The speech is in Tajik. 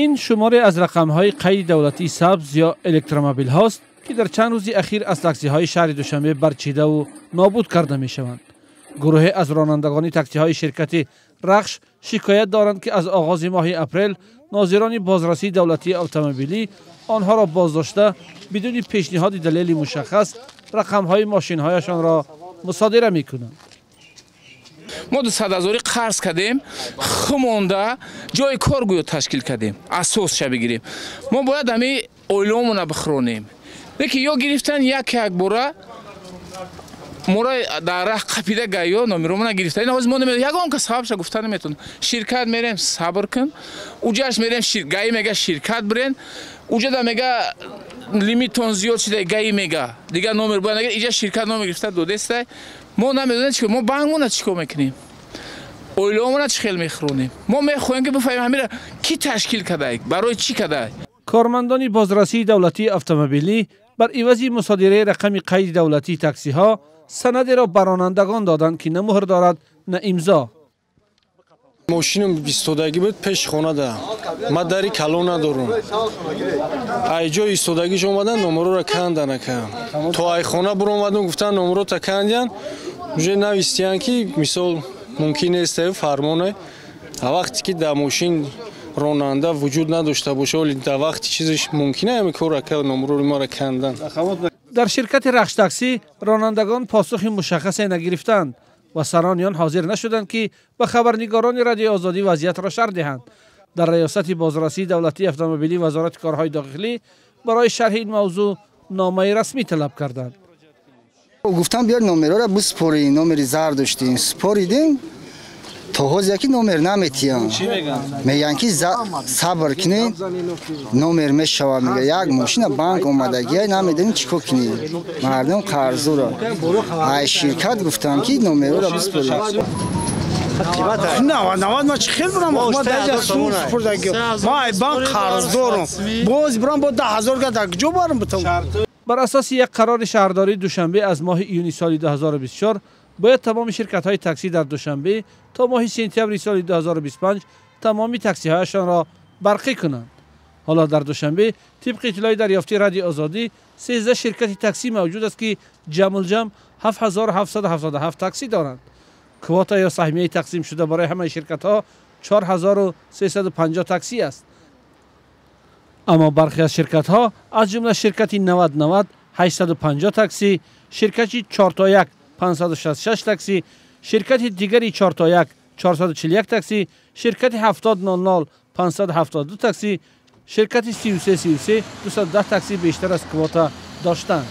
Ин шуморе аз рақамҳои қайди давлатии сабз ё электромобилҳост, ки дар чанд рӯзи ахир аз таксиҳои шаҳри Душанбе барчидаву нобуд карда мешаванд. Гурӯҳе аз ронандагони таксиҳои ширкати Рахш шикоят доранд, ки аз оғози моҳи апрел нозирони бозрасии давлатии автомобилӣ онҳоро боздошта, бидуни пешниҳоди далели мушаххас рақамҳои мошинҳояшонро мусодира мекунанд. Мо 200 ҳазорӣ қарз кардем, хумонда ҷои кор гӯё ташкил кардем, асосша бигирем, мо бояд ҳами оилаомона бихӯронем. Лекин ё гирифтан як як бора моро дар раҳ қапида, ГАИ ё номеромона гирифта. Ин ҳозир мо ягон кас сабабша гуфта наметавонам. Ширкат мерем, сабр кун, уҷаш мерем, ГАИ мега, ширкат бирен, уҷада мега, лимитон зиёд шуда, ГАИ мега, дигар номер бояд нагир. Иҷа ширкат номер гирифта додестай. Мо намедонем чӣ, мо банкмона чӣ кор мекунем, оилаомона чӣ хел мехӯронем. Мо мехоҳем, ки бифаҳмем, ҳамира кӣ ташкил кадай, барои чӣ кадай. Кормандони бозрасии давлатии автомобилӣ бар ивази мусодираи рақами қайди давлатии таксиҳо санадеро ба ронандагон доданд, ки на муҳр дорад, на имзо. Мошинам истодагӣ буд пеши хонада, ман дари калон надорум. Ай ҷои истодагиш омадан, номероро кандан. Ака, то ай хона буромадум, гуфтан, номерота кандиян, уже навистиян, ки мисол мумкин нест, фармоне. А вақте ки дар мошин ронанда вуҷуд надошта боша, оли дар вақти чизаш мумкин ами кор, ака, номерои маро кандан? Дар ширкати Рахш таксӣ ронандагон посухи мушаххасе нагирифтанд ва сарони он ҳозир нашуданд, ки ба хабарнигорони Радиои Озодӣ вазъиятро шарҳ диҳанд. Дар раёсати бозрасии давлатии автомобилии Вазорати корҳои дохилӣ барои шарҳи ин мавзӯъ номаи расмӣ талаб карданд. Гуфтам, биёр номерора биспорӣ, номери зар доштем, споридем, то ҳозир яки номер наметиям. Мегӯянд, ки сабр кунед, номер мешавад. Мега, як мошина банк омадагия, намедонем чӣ кор кунем, мардум қарзуро. Ай ширкат гуфтам, ки номерора биспоред. 90 90 ма чӣ хел бурам? Ма даҷа сум супурдаги, ма ай банк қарздорум, боз бурам, бо 10 000 га дар куҷо барам бутам? Бар асоси як қарори шаҳрдории Душанбе аз моҳи июни соли 2024 бояд тамоми ширкатҳои таксӣ дар Душанбе то моҳи сентябри соли 2025 тамоми таксиҳояшонро барқӣ кунанд. Ҳоло дар Душанбе, тибқи иттилои дарёфтии Радиои Озодӣ, 13 ширкати таксӣ мавҷуд аст, ки ҷамъулҷамъ 7777 таксӣ доранд. Квота ё саҳмияи тақсимшуда барои ҳамаи ширкатҳо 4350 таксӣ аст. Аммо бархе аз ширкатҳо, аз ҷумла ширкати 90 90 850 таксӣ, ширкати 4 то 1 566 таксӣ, ширкати дигари 4 то 1 441 таксӣ, ширкати 70 00 572 таксӣ, ширкати 33 33 210 таксӣ бештар аз квота доштанд.